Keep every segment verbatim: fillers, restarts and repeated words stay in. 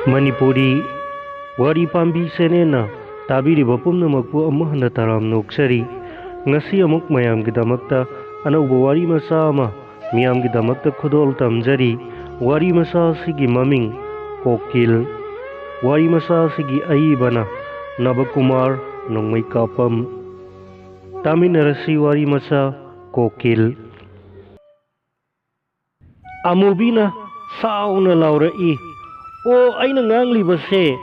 ꯃꯅꯤꯄꯨꯔꯤ ꯋꯥꯔꯤ ꯄꯥꯝꯕꯤ ꯆꯦꯅꯦꯜꯅ ꯇꯥꯕꯤꯔꯤꯕ ꯄꯨꯝꯅꯃꯛꯄꯨ ꯑꯃꯨꯛ ꯍꯟꯅ ꯇꯔꯥꯝꯅ ꯑꯣꯛꯆꯔꯤ꯫ ꯉꯁꯤ ꯑꯃꯨꯛ ꯃꯌꯥꯝꯒꯤꯗꯃꯛꯇ ꯑꯅꯧꯕ ꯋꯥꯔꯤ ꯃꯆꯥ ꯑꯃ ꯃꯤꯌꯥꯝꯒꯤꯗꯃꯛꯇ ꯈꯨꯗꯣꯜ ꯇꯝꯖꯔꯤ꯫ ꯋꯥꯔꯤ ꯃꯆꯥ ꯑꯁꯤꯒꯤ ꯃꯃꯤꯡ ꯀꯣꯀꯤꯜ꯫ ꯋꯥꯔꯤ ꯃꯆꯥ ꯑꯁꯤꯒꯤ ꯑꯏꯕꯅ ꯅꯕꯀꯨꯃꯥꯔ ꯅꯣꯡꯃꯩ ꯀꯥꯞꯄꯝ꯫ ꯇꯥꯃꯤꯟꯅꯔꯁꯤ ꯋꯥꯔꯤ ꯃꯆꯥ ꯀꯣꯀꯤꯜ꯫ ꯑꯃꯨꯕꯤꯅ ꯁꯥꯎꯅ ꯂꯥꯎꯔꯛꯏ, "ꯑꯣ, ꯑꯩꯅ ꯉꯥꯡꯂꯤꯕꯁꯦ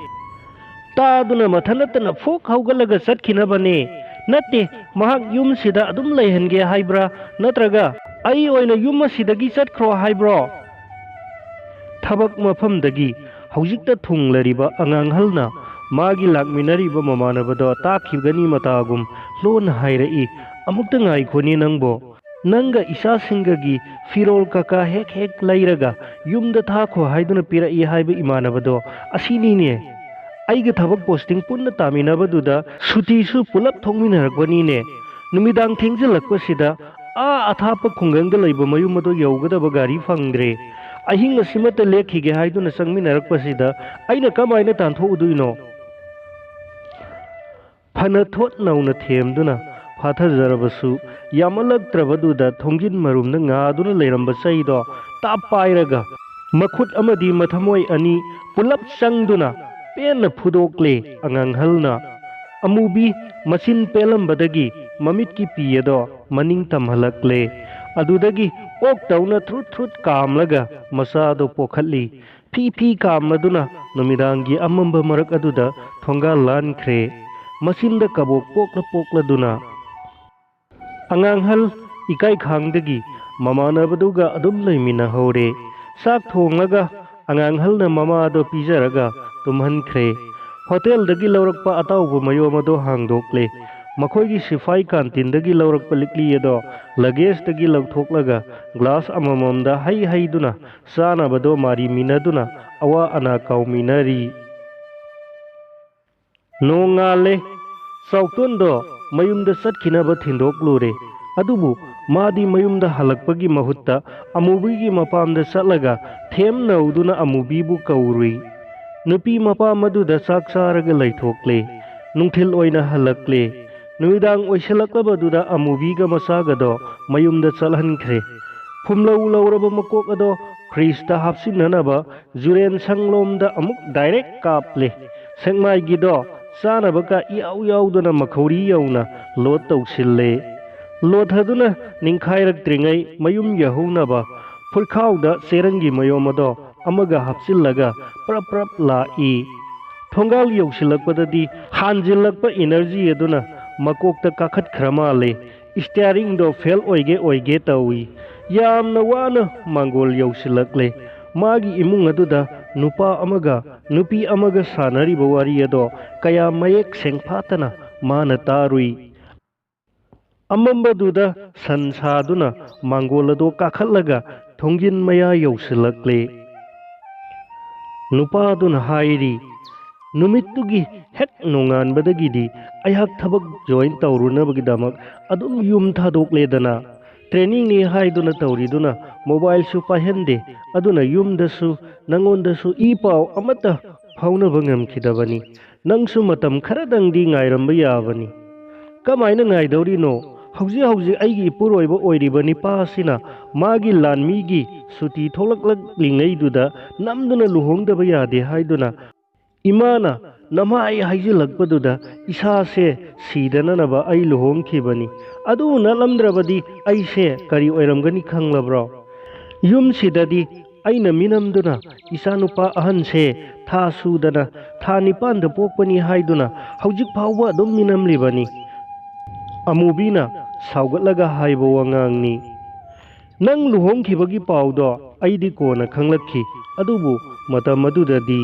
ꯇꯥꯗꯨꯅ ꯃꯊꯟ ꯅꯠꯇꯅ ꯐꯨꯛ ꯍꯧꯒꯠꯂꯒ ꯆꯠꯈꯤꯅꯕꯅꯦ꯫ ꯅꯠꯇꯦ, ꯃꯍꯥꯛ ꯌꯨꯝꯁꯤꯗ ꯑꯗꯨꯝ ꯂꯩꯍꯟꯒꯦ ꯍꯥꯏꯕ꯭ꯔꯥ, ꯅꯠꯇ꯭ꯔꯒ ꯑꯩ ꯑꯣꯏꯅ ꯌꯨꯝ ꯑꯁꯤꯗꯒꯤ ꯆꯠꯈ꯭ꯔꯣ ꯍꯥꯏꯕ꯭ꯔꯣ?" ꯊꯕꯛ ꯃꯐꯝꯗꯒꯤ ꯍꯧꯖꯤꯛꯇ ꯊꯨꯡꯂꯔꯤꯕ ꯑꯉꯥꯡꯍꯜꯅ ꯃꯥꯒꯤ ꯂꯥꯛꯃꯤꯟꯅꯔꯤꯕ ꯃꯃꯥꯟꯅꯕꯗꯣ ꯇꯥꯛꯈꯤꯒꯅꯤ ꯃꯇꯥꯒꯨꯝ ꯂꯣꯟꯅ ꯍꯥꯏꯔꯛꯏ, "ꯑꯃꯨꯛꯇ ꯉꯥꯏꯈꯣꯅꯦ ꯅꯪꯕꯣ꯫ ꯅꯪꯒ ꯏꯆꯥꯁꯤꯡꯒꯒꯤ ꯐꯤꯔꯣꯜ ꯀꯀꯥ ꯍꯦꯛ ꯍꯦꯛ ꯂꯩꯔꯒ ꯌꯨꯝꯗ ꯊꯥꯈꯣ ꯍꯥꯏꯗꯨꯅ ꯄꯤꯔꯛꯏ ꯍꯥꯏꯕ ꯏꯃꯥꯟꯅꯕꯗꯣ ꯑꯁꯤꯅꯤꯅꯦ꯫ ꯑꯩꯒ ꯊꯕꯛ ꯄꯣꯁꯇꯤꯡ ꯄꯨꯟꯅ ꯇꯥꯃꯤꯟꯅꯕꯗꯨꯗ ꯁꯨꯇꯤꯁꯨ ꯄꯨꯂꯞ ꯊꯣꯛꯃꯤꯟꯅꯔꯛꯄꯅꯤꯅꯦ꯫ ꯅꯨꯃꯤꯗꯥꯡ ꯊꯦꯡꯖꯤꯜꯂꯛꯄꯁꯤꯗ ꯑꯥ ꯑꯊꯥꯞꯄ ꯈꯨꯡꯒꯪꯗ ꯂꯩꯕ ꯃꯌꯨꯝ ꯑꯗꯨ ꯌꯧꯒꯗꯕ ꯒꯥꯔꯤ ꯐꯪꯗ꯭ꯔꯦ꯫ ꯑꯍꯤꯡ ꯑꯁꯤꯃꯠꯇ ꯂꯦꯛꯈꯤꯒꯦ ꯍꯥꯏꯗꯨꯅ ꯆꯪꯃꯤꯟꯅꯔꯛꯄꯁꯤꯗ ꯑꯩꯅ ꯀꯃꯥꯏꯅ ꯇꯥꯟꯊꯣꯛꯎꯗꯣꯏꯅꯣ?" ꯐꯅ ꯊꯣꯠ ꯅꯧꯅ ꯊꯦꯝꯗꯨꯅ ꯐꯥꯊꯖꯔꯕꯁꯨ, ꯌꯥꯝꯃꯜꯂꯛꯇ꯭ꯔꯕꯗꯨꯗ ꯊꯣꯡꯖꯤꯟ ꯃꯔꯨꯝꯗ ꯉꯥꯗꯨꯅ ꯂꯩꯔꯝꯕ ꯆꯩꯗꯣ ꯇꯥꯞ ꯄꯥꯏꯔꯒ ꯃꯈꯨꯠ ꯑꯃꯗꯤ ꯃꯊꯃꯣꯏ ꯑꯅꯤ ꯄꯨꯂꯞ ꯆꯪꯗꯨꯅ ꯄꯦꯟꯅ ꯐꯨꯗꯣꯛꯂꯦ ꯑꯉꯥꯡꯍꯜꯅ꯫ ꯑꯃꯨꯕꯤ ꯃꯆꯤꯟ ꯄꯦꯜꯂꯝꯕꯗꯒꯤ ꯃꯃꯤꯠꯀꯤ ꯄꯤ ꯑꯗꯣ ꯃꯅꯤꯡ ꯇꯝꯍꯜꯂꯛꯂꯦ꯫ ꯑꯗꯨꯗꯒꯤ ꯑꯣꯛꯇꯧꯅ ꯊ꯭ꯔꯨꯠ ꯊ꯭ꯔꯨꯠ ꯀꯥꯝꯂꯒ ꯃꯆꯥꯗꯣ ꯄꯣꯛꯈꯠꯂꯤ꯫ ꯐꯤ ꯐꯤ ꯀꯥꯝꯂꯗꯨꯅ ꯅꯨꯃꯤꯗꯥꯡꯒꯤ ꯑꯃꯝꯕ ꯃꯔꯛ ꯑꯗꯨꯗ ꯊꯣꯡꯒꯥꯜ ꯂꯥꯟꯈ꯭ꯔꯦ꯫ ꯃꯆꯤꯟꯗ ꯀꯕꯣꯛ ꯄꯣꯛꯂ ꯄꯣꯛꯂꯗꯨꯅ꯫ ꯑꯉꯥꯡꯍꯜ ꯏꯀꯥꯏ ꯈꯥꯡꯗꯒꯤ ꯃꯃꯥꯟꯅꯕꯗꯨꯒ ꯑꯗꯨꯝ ꯂꯩꯃꯤꯟꯅꯍꯧꯔꯦ꯫ ꯆꯥꯛ ꯊꯣꯡꯂꯒ ꯑꯉꯥꯡꯍꯜꯅ ꯃꯃꯥꯗꯣ ꯄꯤꯖꯔꯒ ꯇꯨꯝꯍꯟꯈ꯭ꯔꯦ꯫ ꯍꯣꯇꯦꯜꯗꯒꯤ ꯂꯧꯔꯛꯄ ꯑꯇꯥꯎꯕ ꯃꯌꯣꯝ ꯑꯗꯣ ꯍꯥꯡꯗꯣꯛꯂꯦ꯫ ꯃꯈꯣꯏꯒꯤ ꯁꯤꯐꯥꯏ ꯀꯥꯟꯇꯤꯟꯗꯒꯤ ꯂꯧꯔꯛꯄ ꯂꯤꯛꯂꯤ ꯑꯗꯣ ꯂꯒꯦꯖꯇꯒꯤ ꯂꯧꯊꯣꯛꯂꯒ ꯒ꯭ꯂꯥꯁ ꯑꯃꯃꯝꯗ ꯍꯩ ꯍꯩꯗꯨꯅ ꯆꯥꯅꯕꯗꯣ ꯃꯥꯔꯤꯃꯤꯟꯅꯗꯨꯅ ꯑꯋꯥ ꯑꯅꯥ ꯀꯥꯎꯃꯤꯟꯅꯔꯤ꯫ ꯅꯣꯡꯉꯥꯜꯂꯦ꯫ ꯆꯥꯎꯇꯣꯟꯗꯣ ꯃꯌꯨꯝꯗ ꯆꯠꯈꯤꯅꯕ ꯊꯤꯟꯗꯣꯛꯂꯨꯔꯦ꯫ ꯑꯗꯨꯕꯨ ꯃꯥꯗꯤ ꯃꯌꯨꯝꯗ ꯍꯜꯂꯛꯄꯒꯤ ꯃꯍꯨꯠꯇ ꯑꯃꯨꯕꯤꯒꯤ ꯃꯄꯥꯝꯗ ꯆꯠꯂꯒ ꯊꯦꯝ ꯅꯧꯗꯨꯅ ꯑꯃꯨꯕꯤꯕꯨ ꯀꯧꯔꯨꯏ꯫ ꯅꯨꯄꯤ ꯃꯄꯥ ꯃꯗꯨꯗ ꯆꯥꯛ ꯆꯥꯔꯒ ꯂꯩꯊꯣꯛꯂꯦ꯫ ꯅꯨꯡꯊꯤꯜ ꯑꯣꯏꯅ ꯍꯜꯂꯛꯂꯦ꯫ ꯅꯨꯃꯤꯗꯥꯡ ꯑꯣꯏꯁꯤꯜꯂꯛꯂꯕꯗꯨꯗ ꯑꯃꯨꯕꯤꯒ ꯃꯆꯥꯒꯗꯣ ꯃꯌꯨꯝꯗ ꯆꯠꯍꯟꯈ꯭ꯔꯦ꯫ ꯐꯨꯝꯂꯧ ꯂꯧꯔꯕ ꯃꯀꯣꯛ ꯑꯗꯣ ꯐ꯭ꯔꯤꯖꯇ ꯍꯥꯞꯆꯤꯟꯅꯅꯕ ꯖꯨꯔꯦꯟ ꯁꯪꯂꯣꯝꯗ ꯑꯃꯨꯛ ꯗꯥꯏꯔꯦꯛ ꯀꯥꯞꯂꯦ꯫ ꯁꯦꯛꯃꯥꯏꯒꯤꯗꯣ ꯆꯥꯅꯕ ꯀ ꯏꯌꯥꯎ ꯌꯥꯎꯗꯅ ꯃꯈꯧꯔꯤ ꯌꯧꯅ ꯂꯣꯗ ꯇꯧꯁꯤꯜꯂꯦ꯫ ꯂꯣꯊꯗꯨꯅ ꯅꯤꯡꯈꯥꯏꯔꯛꯇ꯭ꯔꯤꯉꯩ ꯃꯌꯨꯝ ꯌꯧꯍꯧꯅꯕ ꯐꯨꯔꯈꯥꯎꯗ ꯆꯦꯔꯪꯒꯤ ꯃꯌꯣꯝ ꯑꯗꯣ ꯑꯃꯒ ꯍꯥꯞꯆꯤꯜꯂꯒ ꯄ꯭ꯔꯞ ꯄ꯭ꯔꯞ ꯂꯥꯛꯏ꯫ ꯊꯣꯡꯒꯥꯜ ꯌꯧꯁꯤꯜꯂꯛꯄꯗꯗꯤ ꯍꯥꯟꯖꯤꯜꯂꯛꯄ ꯏꯅꯔꯖꯤ ꯑꯗꯨꯅ ꯃꯀꯣꯛꯇ ꯀꯥꯈꯠꯈ꯭ꯔ ꯃꯥꯜꯂꯦ꯫ ꯏꯁꯇꯤꯌꯥꯔꯤꯡꯗꯣ ꯐꯦꯜ ꯑꯣꯏꯒꯦ ꯑꯣꯏꯒꯦ ꯇꯧꯏ꯫ ꯌꯥꯝꯅ ꯋꯥꯅ ꯃꯥꯡꯒꯣꯜ ꯌꯧꯁꯤꯜꯂꯛꯂꯦ꯫ ꯃꯥꯒꯤ ꯏꯃꯨꯡ ꯑꯗꯨꯗ ꯅꯨꯄꯥ ꯑꯃꯒ ꯅꯨꯄꯤ ꯑꯃꯒ ꯁꯥꯟꯅꯔꯤꯕ ꯋꯥꯔꯤ ꯑꯗꯣ ꯀꯌꯥ ꯃꯌꯦꯛ ꯁꯦꯡꯐꯥꯠꯇꯅ ꯃꯥꯅ ꯇꯥꯔꯨꯏ꯫ ꯑꯃꯝꯕꯗꯨꯗ ꯁꯟ ꯁꯥꯗꯨꯅ ꯃꯥꯡꯒꯣꯜ ꯑꯗꯣ ꯀꯥꯈꯠꯂꯒ ꯊꯣꯡꯖꯤꯟ ꯃꯌꯥ ꯌꯧꯁꯤꯜꯂꯛꯂꯦ꯫ ꯅꯨꯄꯥꯗꯨꯅ ꯍꯥꯏꯔꯤ, "ꯅꯨꯃꯤꯠꯇꯨꯒꯤ ꯍꯦꯛ ꯅꯣꯡꯉꯥꯟꯕꯗꯒꯤꯗꯤ ꯑꯩꯍꯥꯛ ꯊꯕꯛ ꯖꯣꯏꯟ ꯇꯧꯔꯨꯅꯕꯒꯤꯗꯃꯛ ꯑꯗꯨꯝ ꯌꯨꯝ ꯊꯥꯗꯣꯛꯂꯦꯗꯅ꯫ ꯇ꯭ꯔꯦꯅꯤꯡꯅꯤ ꯍꯥꯏꯗꯨꯅ ꯇꯧꯔꯤꯗꯨꯅ ꯃꯣꯕꯥꯏꯜꯁꯨ ꯄꯥꯏꯍꯟꯗꯦ꯫ ꯑꯗꯨꯅ ꯌꯨꯝꯗꯁꯨ ꯅꯪꯉꯣꯟꯗꯁꯨ ꯏ ꯄꯥꯎ ꯑꯃꯠꯇ ꯐꯥꯎꯅꯕ ꯉꯝꯈꯤꯗꯕꯅꯤ꯫ ꯅꯪꯁꯨ ꯃꯇꯝ ꯈꯔꯗꯪꯗꯤ ꯉꯥꯏꯔꯝꯕ ꯌꯥꯕꯅꯤ꯫ ꯀꯃꯥꯏꯅ ꯉꯥꯏꯗꯧꯔꯤꯅꯣ? ꯍꯧꯖꯤꯛ ꯍꯧꯖꯤꯛ ꯑꯩꯒꯤ ꯏꯄꯨꯔꯣꯏꯕ ꯑꯣꯏꯔꯤꯕ ꯅꯤꯄꯥ ꯑꯁꯤꯅ ꯃꯥꯒꯤ ꯂꯥꯟꯃꯤꯒꯤ ꯁꯨꯇꯤ ꯊꯣꯛꯂꯛꯂꯤꯉꯩꯗꯨꯗ ꯅꯝꯗꯨꯅ ꯂꯨꯍꯣꯡꯗꯕ ꯌꯥꯗꯦ ꯍꯥꯏꯗꯨꯅ ꯏꯃꯥꯅ ꯅꯝꯍꯥꯏ ꯍꯥꯏꯖꯤꯜꯂꯛꯄꯗꯨꯗ ꯏꯁꯥꯁꯦ ꯁꯤꯗꯅꯅꯕ ꯑꯩ ꯂꯨꯍꯣꯡꯈꯤꯕꯅꯤ꯫ ꯑꯗꯨ ꯅꯠꯂꯝꯗ꯭ꯔꯕꯗꯤ ꯑꯩꯁꯦ ꯀꯔꯤ ꯑꯣꯏꯔꯝꯒꯅꯤ ꯈꯪꯂꯕ꯭ꯔꯣ? ꯌꯨꯝꯁꯤꯗꯗꯤ ꯑꯩꯅ ꯃꯤꯅꯝꯗꯨꯅ ꯏꯆꯥꯅꯨꯄꯥ ꯑꯍꯟꯁꯦ ꯊꯥ ꯁꯨꯗꯅ ꯊꯥ ꯅꯤꯄꯥꯟꯗ ꯄꯣꯛꯄꯅꯤ ꯍꯥꯏꯗꯨꯅ ꯍꯧꯖꯤꯛ ꯐꯥꯎꯕ ꯑꯗꯨꯝ ꯃꯤꯅꯝꯂꯤꯕꯅꯤ꯫ ꯑꯃꯨꯕꯤꯅ ꯁꯥꯎꯒꯠꯂꯒ ꯍꯥꯏꯕ ꯋꯥꯉꯥꯡꯅꯤ꯫ ꯅꯪ ꯂꯨꯍꯣꯡꯈꯤꯕꯒꯤ ꯄꯥꯎꯗꯣ ꯑꯩꯗꯤ ꯀꯣꯟꯅ ꯈꯪꯂꯛꯈꯤ, ꯑꯗꯨꯕꯨ ꯃꯇꯝ ꯑꯗꯨꯗꯗꯤ꯫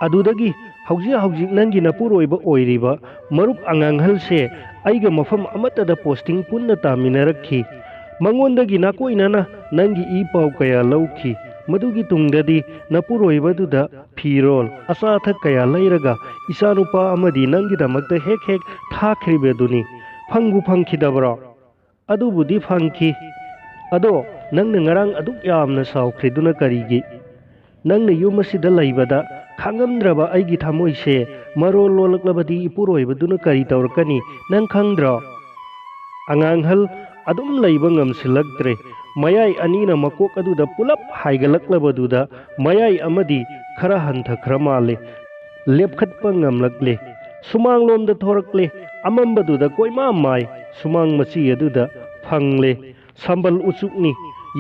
ꯑꯗꯨꯗꯒꯤ ꯍꯧꯖꯤꯛ ꯍꯧꯖꯤꯛ ꯅꯪꯒꯤ ꯅꯄꯨꯔꯣꯏꯕ ꯑꯣꯏꯔꯤꯕ ꯃꯔꯨꯞ ꯑꯉꯥꯡꯍꯜꯁꯦ ꯑꯩꯒ ꯃꯐꯝ ꯑꯃꯠꯇꯗ ꯄꯣꯁꯇꯤꯡ ꯄꯨꯟꯅ ꯇꯥꯃꯤꯟꯅꯔꯛꯈꯤ꯫ ꯃꯉꯣꯟꯗꯒꯤ ꯅꯥꯀꯣꯏꯅꯅ ꯅꯪꯒꯤ ꯏ ꯄꯥꯎ ꯀꯌꯥ ꯂꯧꯈꯤ꯫ ꯃꯗꯨꯒꯤ ꯇꯨꯡꯗꯗꯤ ꯅꯄꯨꯔꯣꯏꯕꯗꯨꯗ ꯐꯤꯔꯣꯜ, ꯑꯆꯥ ꯑꯊꯛ ꯀꯌꯥ ꯂꯩꯔꯒ ꯏꯆꯥꯅꯨꯄꯥ ꯑꯃꯗꯤ ꯅꯪꯒꯤꯗꯃꯛꯇ ꯍꯦꯛ ꯍꯦꯛ ꯊꯥꯈ꯭ꯔꯤꯕꯗꯨꯅꯤ꯫ ꯐꯪꯕꯨ ꯐꯪꯈꯤꯗꯕ꯭ꯔꯣ? ꯑꯗꯨꯕꯨꯗꯤ ꯐꯪꯈꯤ꯫ ꯑꯗꯣ ꯅꯪꯅ ꯉꯔꯥꯡ ꯑꯗꯨꯛ ꯌꯥꯝꯅ ꯁꯥꯎꯈ꯭ꯔꯤꯗꯨꯅ ꯀꯔꯤꯒꯤ? "ꯅꯪꯅ ꯌꯨꯝ ꯑꯁꯤꯗ ꯂꯩꯕꯗ ꯈꯥꯡꯉꯝꯗ꯭ꯔꯕ ꯑꯩꯒꯤ ꯊꯃꯣꯏꯁꯦ ꯃꯔꯣꯜ ꯂꯣꯜꯂꯛꯂꯕꯗꯤ ꯏꯄꯨꯔꯣꯏꯕꯗꯨꯅ ꯀꯔꯤ ꯇꯧꯔꯛꯀꯅꯤ, ꯅꯪ ꯈꯪꯗ꯭ꯔꯣ?" ꯑꯉꯥꯡꯍꯜ ꯑꯗꯨꯝ ꯂꯩꯕ ꯉꯝꯁꯤꯜꯂꯛꯇ꯭ꯔꯦ꯫ ꯃꯌꯥꯏ ꯑꯅꯤꯅ ꯃꯀꯣꯛ ꯑꯗꯨꯗ ꯄꯨꯂꯞ ꯍꯥꯏꯒꯠꯂꯛꯂꯕꯗꯨꯗ ꯃꯌꯥꯏ ꯑꯃꯗꯤ ꯈꯔ ꯍꯟꯊꯈ꯭ꯔ ꯃꯥꯜꯂꯦ꯫ ꯂꯦꯞꯈꯠꯄ ꯉꯝꯂꯛꯂꯦ꯫ ꯁꯨꯃꯥꯡꯂꯣꯝꯗ ꯊꯣꯔꯛꯂꯦ꯫ ꯑꯃꯝꯕꯗꯨꯗ ꯀꯣꯏꯃꯥ ꯃꯥꯏ꯫ ꯁꯨꯃꯥꯡ ꯃꯆꯤ ꯑꯗꯨꯗ ꯐꯪꯂꯦ꯫ ꯁꯝꯕꯜ ꯎꯆꯨꯛꯅꯤ꯫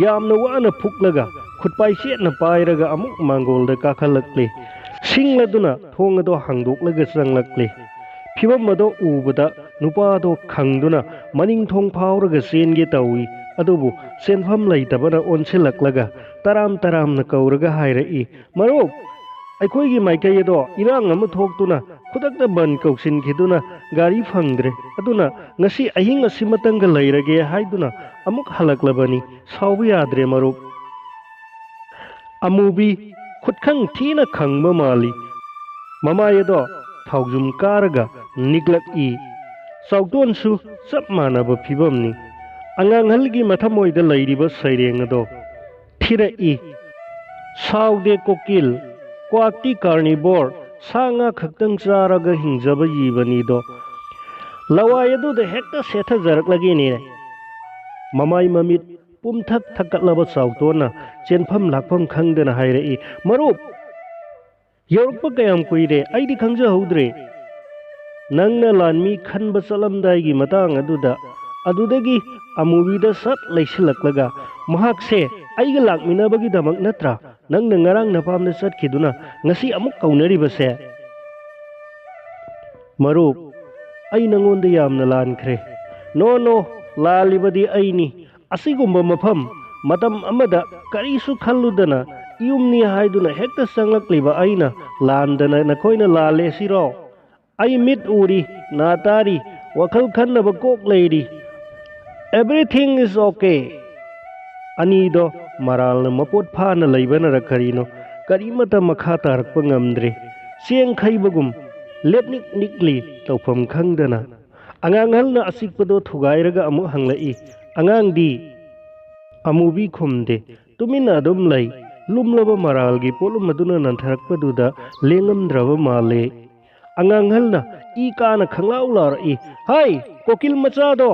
ꯌꯥꯝꯅ ꯋꯥꯅ ꯐꯨꯛꯂꯒ, ꯈꯨꯠꯄꯥꯏ ꯆꯦꯠꯅ ꯄꯥꯏꯔꯒ ꯑꯃꯨꯛ ꯃꯥꯡꯒꯣꯜꯗ ꯀꯥꯈꯠꯂꯛꯂꯦ꯫ ꯁꯤꯡꯂꯗꯨꯅ ꯊꯣꯡ ꯑꯗꯣ ꯍꯥꯡꯗꯣꯛꯂꯒ ꯆꯪꯂꯛꯂꯦ꯫ ꯐꯤꯕꯝ ꯑꯗꯣ ꯎꯕꯗ ꯅꯨꯄꯥꯗꯣ ꯈꯪꯗꯨꯅ ꯃꯅꯤꯡ ꯊꯣꯡ ꯐꯥꯎꯔꯒ ꯆꯦꯟꯒꯦ ꯇꯧꯏ꯫ ꯑꯗꯨꯕꯨ ꯆꯦꯟꯐꯝ ꯂꯩꯇꯕꯅ ꯑꯣꯟꯁꯤꯜꯂꯛꯂꯒ ꯇꯔꯥꯝ ꯇꯔꯥꯝꯅ ꯀꯧꯔꯒ ꯍꯥꯏꯔꯛꯏ, "ꯃꯔꯨꯞ, ꯑꯩꯈꯣꯏꯒꯤ ꯃꯥꯏꯀꯩ ꯑꯗꯣ ꯏꯔꯥꯡ ꯑꯃ ꯊꯣꯛꯇꯨꯅ ꯈꯨꯗꯛꯇ ꯕꯟ ꯀꯧꯁꯤꯟꯈꯤꯗꯨꯅ ꯒꯥꯔꯤ ꯐꯪꯗ꯭ꯔꯦ꯫ ꯑꯗꯨꯅ ꯉꯁꯤ ꯑꯍꯤꯡ ꯑꯁꯤꯃꯇꯪꯒ ꯂꯩꯔꯒꯦ ꯍꯥꯏꯗꯨꯅ ꯑꯃꯨꯛ ꯍꯜꯂꯛꯂꯕꯅꯤ꯫ ꯁꯥꯎꯕ ꯌꯥꯗ꯭ꯔꯦ ꯃꯔꯨꯞ꯫" ꯑꯃꯨꯕꯤ ꯈꯨꯠꯈꯪ ꯊꯤꯅ ꯈꯪꯕ ꯃꯥꯜꯂꯤ꯫ ꯃꯃꯥꯏ ꯑꯗꯣ ꯊꯥꯎꯖꯨꯝ ꯀꯥꯔꯒ ꯅꯤꯛꯂꯛꯏ꯫ ꯆꯥꯎꯇꯣꯟꯁꯨ ꯆꯞ ꯃꯥꯟꯅꯕ ꯐꯤꯕꯝꯅꯤ꯫ ꯑꯉꯥꯡꯍꯜꯒꯤ ꯃꯊꯃꯣꯏꯗ ꯂꯩꯔꯤꯕ ꯁꯩꯔꯦꯡ ꯑꯗꯣ ꯊꯤꯔꯛꯏ꯫ "ꯁꯥꯎꯗꯦ ꯀꯣꯀꯤꯜ, ꯀ꯭ꯋꯥꯛꯇꯤ carnivore, ꯁꯥ ꯉꯥ ꯈꯛꯇꯪ ꯆꯥꯔꯒ ꯍꯤꯡꯖꯕ ꯖꯤꯕꯅꯤꯗꯣ꯫" ꯂꯋꯥꯏ ꯑꯗꯨꯗ ꯍꯦꯛꯇ ꯁꯦꯠꯊꯖꯔꯛꯂꯒꯦꯅꯦ꯫ ꯃꯃꯥꯏ ꯃꯃꯤꯠ ꯄꯨꯝꯊꯛ ꯊꯛꯀꯠꯂꯕ ꯆꯥꯎꯇꯣꯟꯅ ꯆꯦꯟꯐꯝ ꯂꯥꯛꯐꯝ ꯈꯪꯗꯅ ꯍꯥꯏꯔꯛꯏ, "ꯃꯔꯨꯞ, ꯌꯧꯔꯛꯄ ꯀꯌꯥꯝ ꯀꯨꯏꯔꯦ? ꯑꯩꯗꯤ ꯈꯪꯖꯍꯧꯗ꯭ꯔꯦ꯫" ꯅꯪꯅ ꯂꯥꯟꯃꯤ ꯈꯟꯕ ꯆꯠꯂꯝꯗꯥꯏꯒꯤ ꯃꯇꯥꯡ ꯑꯗꯨꯗ, ꯑꯗꯨꯗꯒꯤ ꯑꯃꯨꯕꯤꯗ ꯁꯠ ꯂꯩꯁꯤꯜꯂꯛꯂꯒ, "ꯃꯍꯥꯛꯁꯦ ꯑꯩꯒ ꯂꯥꯛꯃꯤꯟꯅꯕꯒꯤꯗꯃꯛ ꯅꯠꯇ꯭ꯔꯥ ꯅꯪꯅ ꯉꯔꯥꯡ ꯅꯄꯥꯝꯗ ꯆꯠꯈꯤꯗꯨꯅ ꯉꯁꯤ ꯑꯃꯨꯛ ꯀꯧꯅꯔꯤꯕꯁꯦ?" "ꯃꯔꯨꯞ, ꯑꯩ ꯅꯉꯣꯟꯗ ꯌꯥꯝꯅ ꯂꯥꯟꯈ꯭ꯔꯦ꯫" "No, no, ꯂꯥꯜꯂꯤꯕꯗꯤ ꯑꯩꯅꯤ꯫ ꯑꯁꯤꯒꯨꯝꯕ ꯃꯐꯝ, ꯃꯇꯝ ꯑꯃꯗ ꯀꯔꯤꯁꯨ ꯈꯜꯂꯨꯗꯅ ꯌꯨꯝꯅꯤ ꯍꯥꯏꯗꯨꯅ ꯍꯦꯛꯇ ꯆꯪꯂꯛꯂꯤꯕ ꯑꯩꯅ ꯂꯥꯟꯗꯅ ꯅꯈꯣꯏꯅ ꯂꯥꯜꯂꯦ ꯁꯤꯔꯣ? ꯑꯩ ꯃꯤꯠ ꯎꯔꯤ, ꯅꯥ ꯇꯥꯔꯤ, ꯋꯥꯈꯜ ꯈꯟꯅꯕ ꯀꯣꯛ ꯂꯩꯔꯤ꯫ Everything is okay." ꯑꯅꯤꯗꯣ ꯃꯔꯥꯜꯅ ꯃꯄꯣꯠ ꯐꯥꯅ ꯂꯩꯕꯅꯔ ꯀꯔꯤꯅꯣ, ꯀꯔꯤꯃꯠꯇ ꯃꯈꯥ ꯇꯥꯔꯛꯄ ꯉꯝꯗ꯭ꯔꯦ꯫ ꯆꯦꯡ ꯈꯩꯕꯒꯨꯝ ꯂꯦꯞꯅꯤꯛ ꯅꯤꯛꯂꯤ ꯇꯧꯐꯝ ꯈꯪꯗꯅ꯫ ꯑꯉꯥꯡ ꯑꯍꯜꯅ ꯑꯆꯤꯛꯄꯗꯣ ꯊꯨꯒꯥꯏꯔꯒ ꯑꯃꯨꯛ ꯍꯪꯂꯛꯏ, "ꯑꯉꯥꯡꯗꯤ?" ꯑꯃꯨꯕꯤ ꯈꯨꯝꯗꯦ, ꯇꯨꯃꯤꯟꯅ ꯑꯗꯨꯝ ꯂꯩ꯫ ꯂꯨꯝꯂꯕ ꯃꯔꯥꯜꯒꯤ ꯄꯣꯠꯂꯨꯝ ꯑꯗꯨꯅ ꯅꯟꯊꯔꯛꯄꯗꯨꯗ ꯂꯦꯡꯉꯝꯗ꯭ꯔꯕ ꯃꯥꯜꯂꯦ꯫ ꯑꯉꯥꯡꯍꯜꯅ ꯏ ꯀꯥꯅ ꯈꯪꯂꯥꯎ ꯂꯥꯎꯔꯛꯏ, "ꯍꯥꯏ, ꯀꯣꯀꯤꯜ ꯃꯆꯥꯗꯣ!"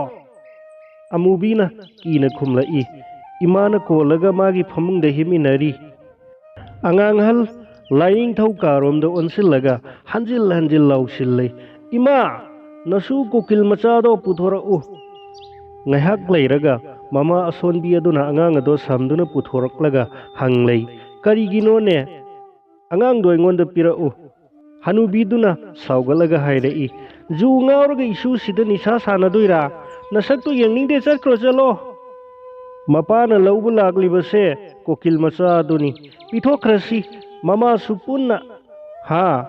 ꯑꯃꯨꯕꯤꯅ ꯀꯤꯅ ꯈꯨꯝꯂꯛꯏ꯫ ꯏꯃꯥꯅ ꯀꯣꯜꯂꯒ ꯃꯥꯒꯤ ꯐꯃꯨꯡꯗ ꯍꯤꯞꯃꯤꯟꯅꯔꯤ꯫ ꯑꯉꯥꯡꯍꯜ ꯂꯥꯏꯅꯤꯡꯊꯧ ꯀꯥꯔꯣꯝꯗ ꯑꯣꯟꯁꯤꯜꯂꯒ ꯍꯟꯖꯤꯜ ꯍꯟꯖꯤꯜ ꯂꯥꯎꯁꯤꯜꯂꯤ, "ꯏꯃꯥ, ꯅꯁꯨ ꯀꯣꯀꯤꯜ ꯃꯆꯥꯗꯣ ꯄꯨꯊꯣꯔꯛꯎ!" ꯉꯥꯏꯍꯥꯛ ꯂꯩꯔꯒ ꯃꯃꯥ ꯑꯁꯣꯟꯕꯤ ꯑꯗꯨꯅ ꯑꯉꯥꯡ ꯑꯗꯣ ꯁꯝꯗꯨꯅ ꯄꯨꯊꯣꯔꯛꯂꯒ ꯍꯪꯂꯩ, "ꯀꯔꯤꯒꯤꯅꯣꯅꯦ? ꯑꯉꯥꯡꯗꯣ ꯑꯩꯉꯣꯟꯗ ꯄꯤꯔꯛꯎ!" ꯍꯅꯨꯕꯤꯗꯨꯅ ꯁꯥꯎꯒꯠꯂꯒ ꯍꯥꯏꯔꯛꯏ, "ꯖꯨ ꯉꯥꯎꯔꯒ ꯏꯁꯨꯁꯤꯗ ꯅꯤꯁꯥ ꯁꯥꯟꯅꯗꯣꯏꯔꯥ? ꯅꯁꯛꯇꯨ ꯌꯦꯡꯅꯤꯡꯗꯦ, ꯆꯠꯈ꯭ꯔꯣ, ꯆꯠꯂꯣ!" ꯃꯄꯥꯅ ꯂꯧꯕ ꯂꯥꯛꯂꯤꯕꯁꯦ ꯀꯣꯀꯤꯜ ꯃꯆꯥ ꯑꯗꯨꯅꯤ꯫ ꯄꯤꯊꯣꯛꯈ꯭ꯔꯁꯤ, ꯃꯃꯥꯁꯨ ꯄꯨꯟꯅ꯫ ꯍꯥ?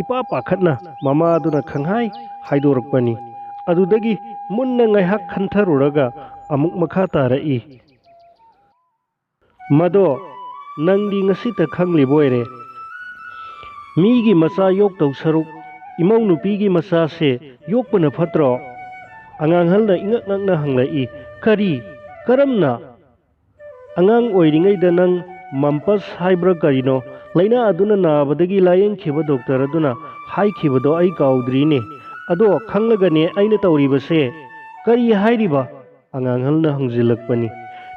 ꯏꯄꯥ ꯄꯥꯈꯠꯅ ꯃꯃꯥꯗꯨꯅ ꯈꯪꯍꯥꯏ ꯍꯥꯏꯗꯣꯔꯛꯄꯅꯤ꯫ ꯑꯗꯨꯗꯒꯤ ꯃꯨꯟꯅ ꯉꯥꯏꯍꯥꯛ ꯈꯟꯊꯔꯨꯔꯒ ꯑꯃꯨꯛ ꯃꯈꯥ ꯇꯥꯔꯛꯏ, "ꯃꯗꯣ ꯅꯪꯗꯤ ꯉꯁꯤꯇ ꯈꯪꯂꯤꯕ ꯑꯣꯏꯔꯦ꯫ ꯃꯤꯒꯤ ꯃꯆꯥ ꯌꯣꯛꯇꯧ ꯁꯔꯨꯛ ꯏꯃꯧ ꯅꯨꯄꯤꯒꯤ ꯃꯆꯥꯁꯦ ꯌꯣꯛꯄꯅ ꯐꯠꯇ꯭ꯔꯣ?" ꯑꯉꯥꯡꯍꯜꯅ ꯏꯉꯛ ꯉꯛꯅ ꯍꯪꯂꯛꯏ, "ꯀꯔꯤ? ꯀꯔꯝꯅ?" "ꯑꯉꯥꯡ ꯑꯣꯏꯔꯤꯉꯩꯗ ꯅꯪ ꯃꯝꯄꯁ ꯍꯥꯏꯕ꯭ꯔꯥ ꯀꯔꯤꯅꯣ, ꯂꯥꯏꯅꯥ ꯑꯗꯨꯅ ꯅꯥꯕꯗꯒꯤ ꯂꯥꯌꯦꯡꯈꯤꯕ ꯗꯣꯛꯇꯔ ꯑꯗꯨꯅ ꯍꯥꯏꯈꯤꯕꯗꯣ ꯑꯩ ꯀꯥꯎꯗ꯭ꯔꯤꯅꯦ꯫ ꯑꯗꯣ ꯈꯪꯂꯒꯅꯦ ꯑꯩꯅ ꯇꯧꯔꯤꯕꯁꯦ?" "ꯀꯔꯤ ꯍꯥꯏꯔꯤꯕ?" ꯑꯉꯥꯡꯍꯜꯅ ꯍꯪꯖꯤꯜꯂꯛꯄꯅꯤ꯫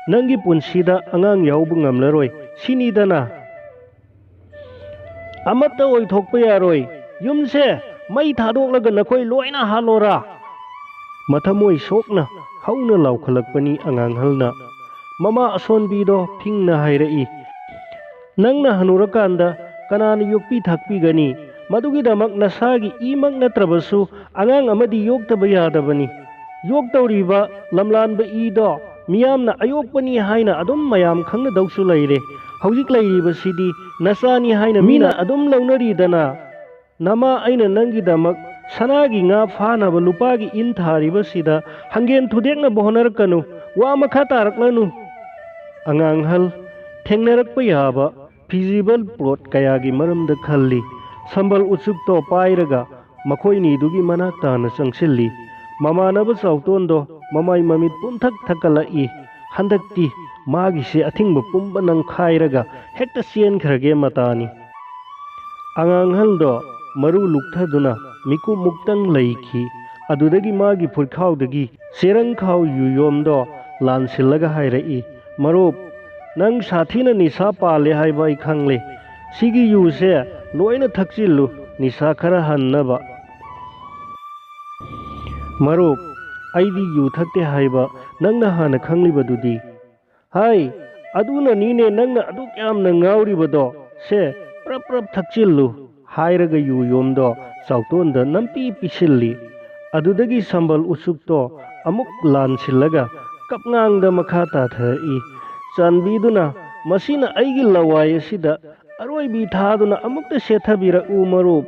"ꯅꯪꯒꯤ ꯄꯨꯟꯁꯤꯗ ꯑꯉꯥꯡ ꯌꯥꯎꯕ ꯉꯝꯂꯔꯣꯏ, ꯁꯤꯅꯤꯗꯅ?" "ꯑꯃꯠꯇ ꯑꯣꯏꯊꯣꯛꯄ ꯌꯥꯔꯣꯏ꯫ ꯌꯨꯝꯁꯦ ꯃꯩ ꯊꯥꯗꯣꯛꯂꯒ ꯅꯈꯣꯏ ꯂꯣꯏꯅ ꯍꯥꯠꯂꯣꯔꯥ?" ꯃꯊꯃꯣꯏ ꯁꯣꯛꯅ ꯍꯧꯅ ꯂꯥꯎꯈꯠꯂꯛꯄꯅꯤ ꯑꯉꯥꯡꯍꯜꯅ꯫ ꯃꯃꯥ ꯑꯁꯣꯟꯕꯤꯗꯣ ꯐꯤꯡꯅ ꯍꯥꯏꯔꯛꯏ, "ꯅꯪꯅ ꯍꯅꯨꯔꯀꯥꯟꯗ ꯀꯅꯥꯅ ꯌꯣꯛꯄꯤ ꯊꯥꯛꯄꯤꯒꯅꯤ? ꯃꯗꯨꯒꯤꯗꯃꯛ ꯅꯁꯥꯒꯤ ꯏꯃꯛ ꯅꯠꯇ꯭ꯔꯕꯁꯨ ꯑꯉꯥꯡ ꯑꯃꯗꯤ ꯌꯣꯛꯇꯕ ꯌꯥꯗꯕꯅꯤ꯫ ꯌꯣꯛꯇꯧꯔꯤꯕ ꯂꯝꯂꯥꯟꯕ ꯏꯗꯣ ꯃꯤꯌꯥꯝꯅ ꯑꯌꯣꯛꯄꯅꯤ ꯍꯥꯏꯅ ꯑꯗꯨꯝ ꯃꯌꯥꯝ ꯈꯪꯅꯗꯧꯁꯨ ꯂꯩꯔꯦ꯫ ꯍꯧꯖꯤꯛ ꯂꯩꯔꯤꯕꯁꯤꯗꯤ ꯅꯆꯥꯅꯤ ꯍꯥꯏꯅ ꯃꯤꯅ ꯑꯗꯨꯝ ꯂꯧꯅꯔꯤꯗꯅ꯫ ꯅꯃꯥ ꯑꯩꯅ ꯅꯪꯒꯤꯗꯃꯛ ꯁꯅꯥꯒꯤ ꯉꯥ ꯐꯥꯅꯕ ꯂꯨꯄꯥꯒꯤ ꯏꯟ ꯊꯥꯔꯤꯕꯁꯤꯗ ꯍꯪꯒꯦꯟ ꯊꯨꯗꯦꯛꯅꯕ ꯍꯣꯠꯅꯔꯛꯀꯅꯨ꯫ ꯋꯥ ꯃꯈꯥ ꯇꯥꯔꯛꯂꯅꯨ꯫" ꯑꯉꯥꯡꯍꯜ ꯊꯦꯡꯅꯔꯛꯄ ꯌꯥꯕ feasible plot ꯀꯌꯥꯒꯤ ꯃꯔꯝꯗ ꯈꯜꯂꯤ꯫ ꯁꯝꯕꯜ ꯎꯆꯨꯞꯇꯣ ꯄꯥꯏꯔꯒ ꯃꯈꯣꯏꯅꯤꯗꯨꯒꯤ ꯃꯅꯥꯛ ꯇꯥꯅ ꯆꯪꯁꯤꯜꯂꯤ꯫ ꯃꯃꯥꯟꯅꯕ ꯆꯥꯎꯇꯣꯟꯗꯣ ꯃꯃꯥꯏ ꯃꯃꯤꯠ ꯄꯨꯝꯊꯛ ꯊꯛꯀꯠꯂꯛꯏ꯫ ꯍꯟꯗꯛꯇꯤ ꯃꯥꯒꯤꯁꯦ ꯑꯊꯤꯡꯕ ꯄꯨꯝꯕ ꯅꯪꯈꯥꯏꯔꯒ ꯍꯦꯛꯇ ꯆꯦꯟꯈ꯭ꯔꯒꯦ ꯃꯇꯥꯅꯤ꯫ ꯑꯉꯥꯡ ꯑꯍꯜꯗꯣ ꯃꯔꯨ ꯂꯨꯛꯊꯗꯨꯅ ꯃꯤꯀꯨꯞ ꯃꯨꯛꯇꯪ ꯂꯩꯈꯤ꯫ ꯑꯗꯨꯗꯒꯤ ꯃꯥꯒꯤ ꯐꯨꯔꯤꯠꯈꯥꯎꯗꯒꯤ ꯆꯦꯔꯪꯈꯥꯎ ꯌꯨꯌꯣꯝꯗꯣ ꯂꯥꯟꯁꯤꯜꯂꯒ ꯍꯥꯏꯔꯛꯏ, "ꯃꯔꯨꯞ, ꯅꯪ ꯁꯥꯊꯤꯅ ꯅꯤꯁꯥ ꯄꯥꯜꯂꯦ ꯍꯥꯏꯕ ꯑꯩ ꯈꯪꯂꯦ꯫ ꯁꯤꯒꯤ ꯌꯨꯁꯦ ꯂꯣꯏꯅ ꯊꯛꯆꯤꯜꯂꯨ, ꯅꯤꯁꯥ ꯈꯔ ꯍꯟꯅꯕ꯫" "ꯃꯔꯨꯞ, ꯑꯩꯗꯤ ꯌꯨ ꯊꯛꯇꯦ ꯍꯥꯏꯕ ꯅꯪꯅ ꯍꯥꯟꯅ ꯈꯪꯂꯤꯕꯗꯨꯗꯤ?" "ꯍꯥꯏ, ꯑꯗꯨꯅꯅꯤꯅꯦ ꯅꯪꯅ ꯑꯗꯨꯛ ꯌꯥꯝꯅ ꯉꯥꯎꯔꯤꯕꯗꯣ꯫ ꯁꯦ, ꯄ꯭ꯔꯞ ꯄ꯭ꯔꯞ ꯊꯛꯆꯤꯜꯂꯨ," ꯍꯥꯏꯔꯒ ꯌꯨ ꯌꯣꯝꯗꯣ ꯆꯥꯎꯇꯣꯟꯗ ꯅꯝꯄꯤ ꯄꯤꯁꯤꯜꯂꯤ꯫ ꯑꯗꯨꯗꯒꯤ ꯁꯝꯕꯜ ꯎꯆꯨꯛꯇꯣ ꯑꯃꯨꯛ ꯂꯥꯟꯁꯤꯜꯂꯒ ꯀꯞꯉꯥꯡꯗ ꯃꯈꯥ ꯇꯥꯊꯔꯛꯏ, "ꯆꯥꯟꯕꯤꯗꯨꯅ ꯃꯁꯤꯅ ꯑꯩꯒꯤ ꯂꯋꯥꯏ ꯑꯁꯤꯗ ꯑꯔꯣꯏꯕꯤ ꯊꯥꯗꯨꯅ ꯑꯃꯨꯛꯇ ꯁꯦꯠꯊꯕꯤꯔꯛꯎ ꯃꯔꯨꯞ꯫